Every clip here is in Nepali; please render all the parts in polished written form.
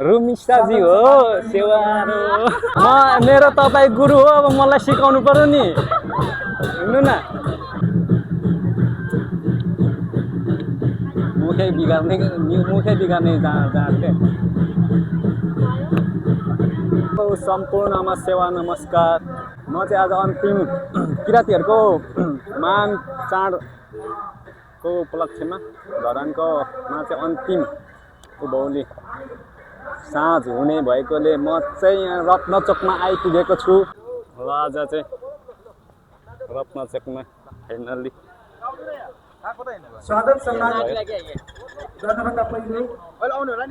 रुमिसाजी हो सेवारो मेरो तपाईँ गुरु हो अब मलाई सिकाउनु पर्यो नि हिँड्नु न मुखै बिगार्ने जाँथे सम्पूर्णमा सेवा नमस्कार म चाहिँ आज अन्तिम किराँतीहरूको महान चाडको उपलक्ष्यमा धरानकोमा चाहिँ अन्तिम उभौली साँझ हुने भएकोले म चाहिँ यहाँ रत्नचोकमा आइपुगेको छु र आज चाहिँ रत्नचोकमा फाइनल्ली स्वागत सम्मान गर्नभन्दा पहिले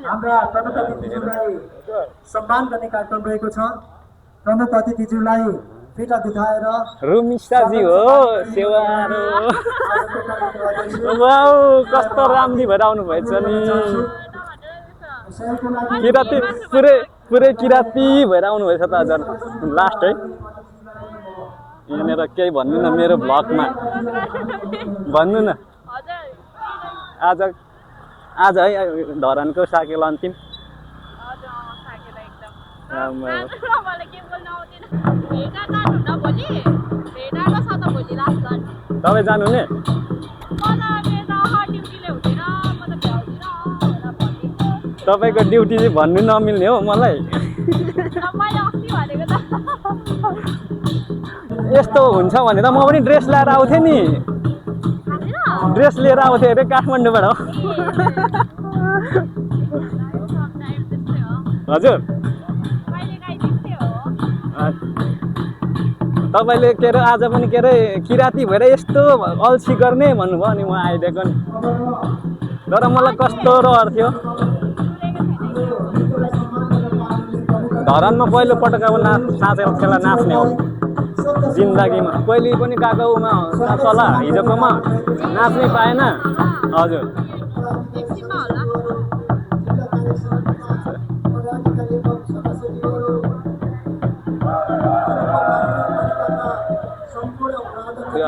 हाम्रा प्रमुख अतिथिज्यूलाई सम्मान गर्ने कार्यक्रम रहेको छ। प्रमुख अतिथिज्यूलाई फिटा दुखाएर रुमिसाजी हो सेवारो वाउ कस्तो राम्री भएर आउनु भएछ नि किराँती पुरै किराँती भएर आउनु भएछ त आज लास्ट है यहाँनिर केही भन्नु न मेरो भ्लगमा भन्नु न आज है धरानको साकेला अन्तिम तपाईँ जानुहुने तपाईँको ड्युटी चाहिँ भन्नु नमिल्ने हो मलाई यस्तो हुन्छ भने त म पनि ड्रेस ल्याएर आउँथेँ नि ड्रेस लिएर आउँथेँ अरे काठमाडौँबाट हजुर तपाईँले के अरे आज पनि के अरे किराँती भएर यस्तो अल्छी गर्ने भन्नुभयो अनि म आइदिएको नि तर मलाई कस्तो रहर थियो धरानमा पहिलो पटक अब साँचेको खेला नाच्ने हो जिन्दगीमा पहिले पनि काकाउमा तल हिजोकोमा नाच्नै पाएन हजुर दुई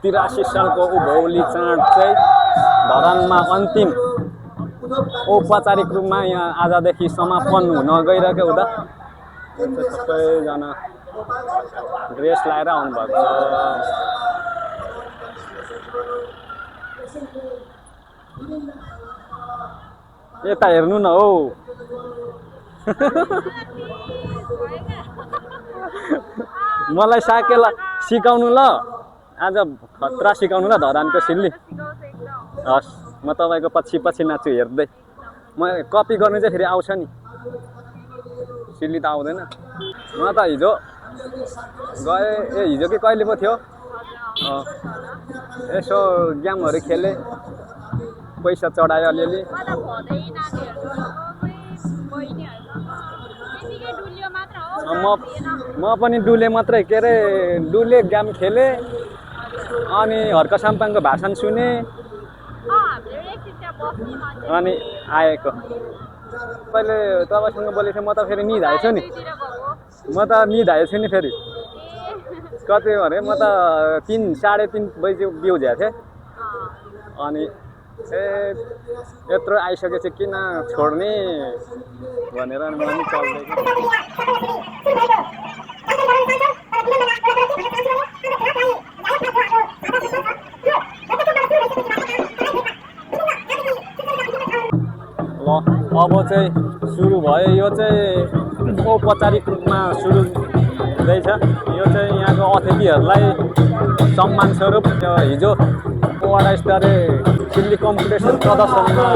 2083 सालको उभौली चाड चाहिँ धरानमा अन्तिम औपचारिक रूपमा यहाँ आजदेखि समापन हुन गइरहेको हुँदा सबैजना ड्रेस लाएर आउनुभएको छ यता हेर्नु न हौ मलाई साकेला सिकाउनु ल आज खतरा सिकाउनु ल धरानको सिल्ली हस् म तपाईँको पछि नाच्छु हेर्दै म कपी गर्ने चाहिँ फेरि आउँछ नि सिल्ली त आउँदैन म त हिजो गएँ हिजो कि कहिले पो थियो यसो गेमहरू खेलेँ पैसा चढायो अलिअलि म पनि डुले मात्रै के अरे डुले गेम खेलेँ अनि हर्क साम्पाङको भाषण सुने अनि आएको पहिले तपाईँसँग बोलेको थिएँ म त फेरि निधाएछु नि फेरि कति भने म त 3-3:30 बजी बिउ झ्याएको थिएँ अनि यत्रो आइसकेपछि किन छोड्ने भनेर म पनि चल्दै ल अब चाहिँ सुरु भयो यो चाहिँ औपचारिक रूपमा सुरु हुँदैछ यो चाहिँ यहाँको अतिथिहरूलाई सम्मान स्वरूप हिजो वडा स्तरीय सिल्ली कम्पिटिसन प्रदर्शनमा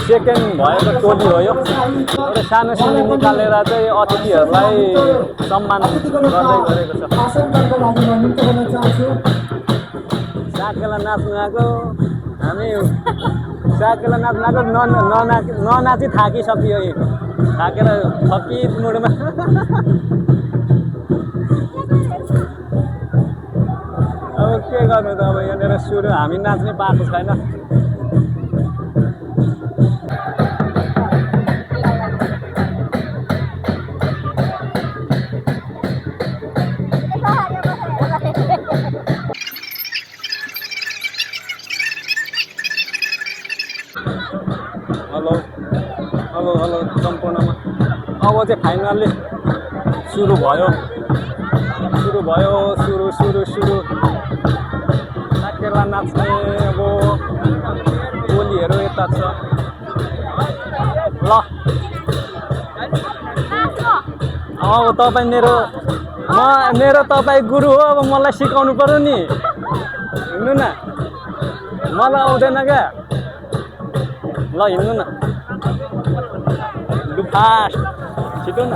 सेकेन्ड भएको टोली हो यो एउटा सानो सिल्ली निकालेर चाहिँ अतिथिहरूलाई सम्मान गर्दै गरेको छ साकेला नाच्नु आएको हामी साकेला नाच्नु आएको ननाची थाकिसक्यो थाकेर थकित मुडमा अब के गर्नु त अब यहाँनिर सुरु हामी नाच्नै पाएको छैन हेलो हेलो हेलो फाइनल सम्पूर्णमा अब चाहिँ फाइनल्ली सुरु भयो सुरु साकेला नाच्ने अब टोलीहरू यता छ ल अब तपाईँ मेरो तपाईँ गुरु हो अब मलाई सिकाउनु पर्यो नि हिँड्नु न मलाई आउँदैन क्या ल हिँड्नु न लु फास्ट छिटो न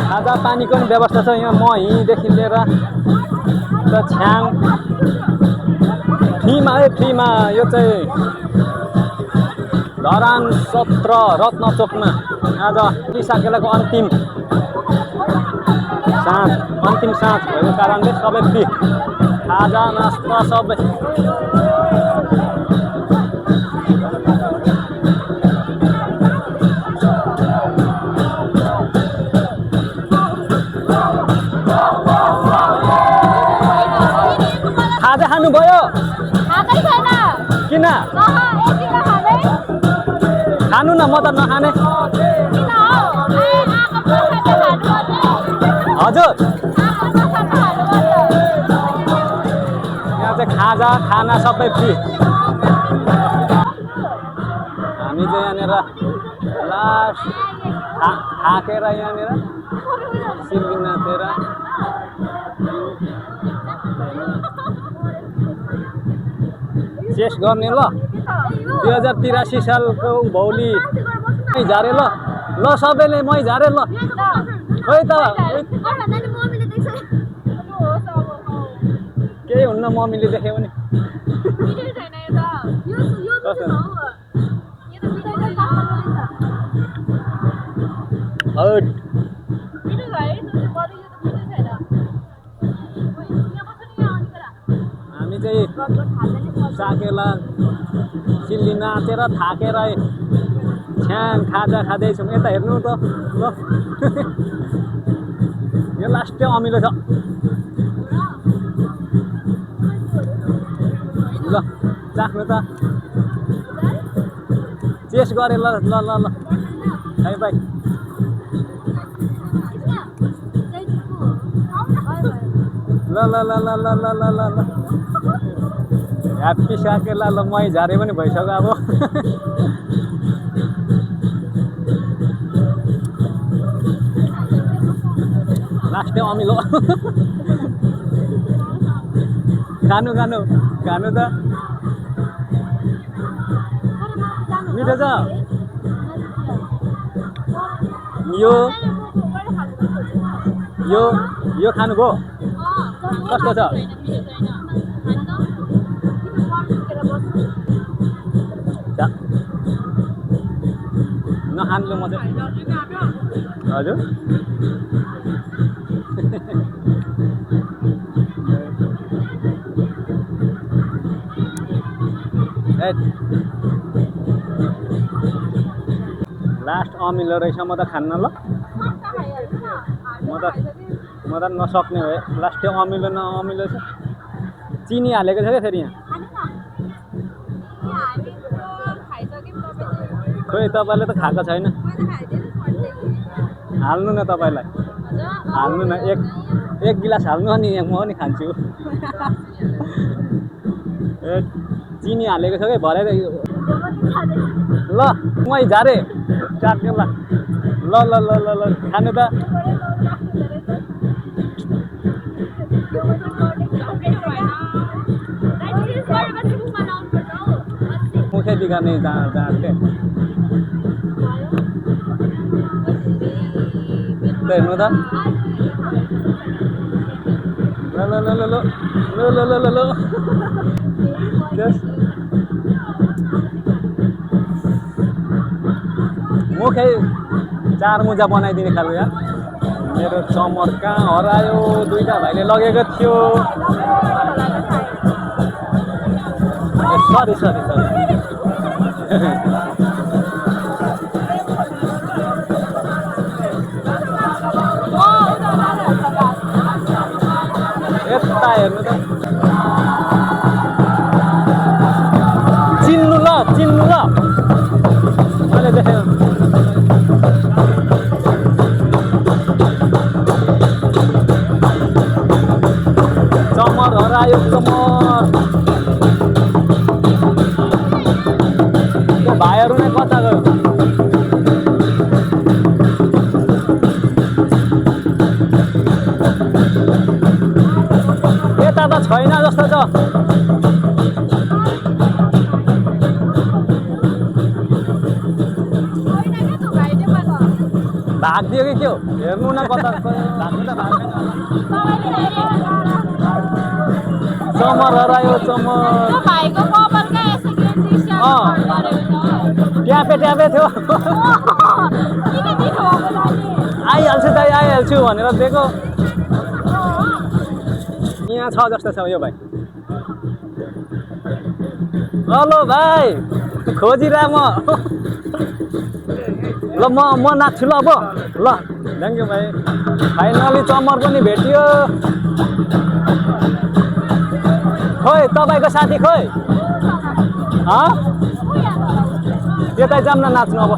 खाजा पानीको पनि व्यवस्था छ यहाँ महीदेखि लिएर त छ्याङ फ्रीमा यो चाहिँ धरान 17 रत्नचोकमा आज साकेलाको अन्तिम साँझ भएको कारणले सबै फ्री खाजा नास्ता सबै खाजा खानुभयो किन खानु न म त नखाने हजुर यहाँ चाहिँ खाजा खाना सबै फ्री हामी चाहिँ यहाँनिर लास्ट थाकेर यहाँनिर सिल्ली नाचेर चेस गर्ने ल 2083 सालको भौली झारे ल सबैले मै झारे ल खोइ त केही हुन्न मम्मीले देख्यो भने हामी चाहिँ साकेला चिल्ली नाचेर थाकेर छ्याङ खाजा खाँदैछौँ यता हेर्नु त ल यो लास्टै अमिलो छ ल चाख्नु त चेस गरे ल ल ल ल बाई बाई ल ल ल ल ल ल ल ल ह्याप्पी साकेला ल मै झारे पनि भइसक्यो अब लास्टै अमिलो खानु त मिठो छ यो खानुभयो कस्तो छ नखानु म चाहिँ हजुर लास्ट अमिलो रहेछ म त खान्न ल म त नसक्ने भए लास्टै अमिलो न अमिलो छ चिनी हालेको छ क्या फेरि यहाँ खोइ तपाईँले त खाएको छैन हाल्नु न तपाईँलाई हाल्नु न एक गिलास हाल्नु अनि म पनि खान्छु चिनी हालेको छ कि भरे ल मै झारे चाट्ने ल ल ल ल ल खानु त मुखे दिखाने जाँटे हेर्नु त ल ल ल ल ल ल ल ल ल मुखै 4 मुजा बनाइदिने खालको यार मेरो चमर कहाँ हरायो दुईटा भाइले लगेको थियो सरी यता हेर्नु त चमर त्यो भाइहरू नै कता गयो यता त छैन जस्तो छ भाग्दियो कि के हो हेर्नु न कता भाग्नु त भाग्दैन चमर हरायो चमर ट्यापे ट्यापे थियो आइहाल्छु त आइहाल्छु भनेर दिएको यहाँ छ जस्तो छ यो भाइ हेलो भाइ खोजिरह म ल म नाच्छु ल अब ल थ्याङ्क यू भाइ फाइनली चमर पनि भेटियो खोइ तपाईँको साथी खोइ त्यतै जाऊँ न नाच्नु अब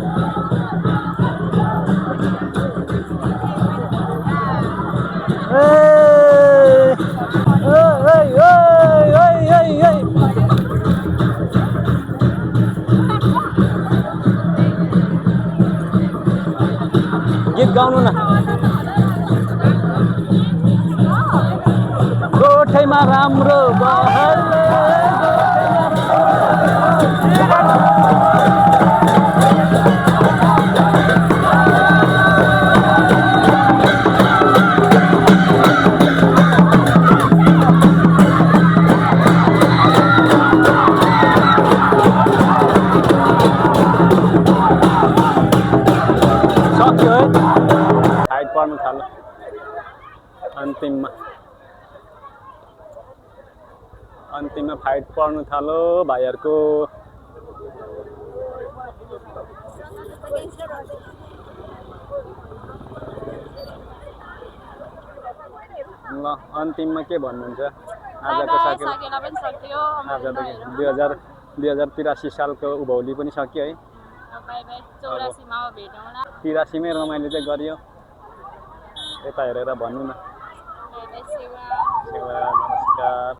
गीत गाउनु न गोठैमा राम्रो बहरले सक्यो है फाइट पर्नु थाल्यो अन्तिममा फाइट पर्नु थाल्यो भाइहरूको ल अन्तिममा के भन्नुहुन्छ आजको सक्यो आज 2083 सालको उभौली पनि सक्यो है 83 मै रमाइलो चाहिँ गरियो यता हेरेर भन्नु न सेवा नमस्कार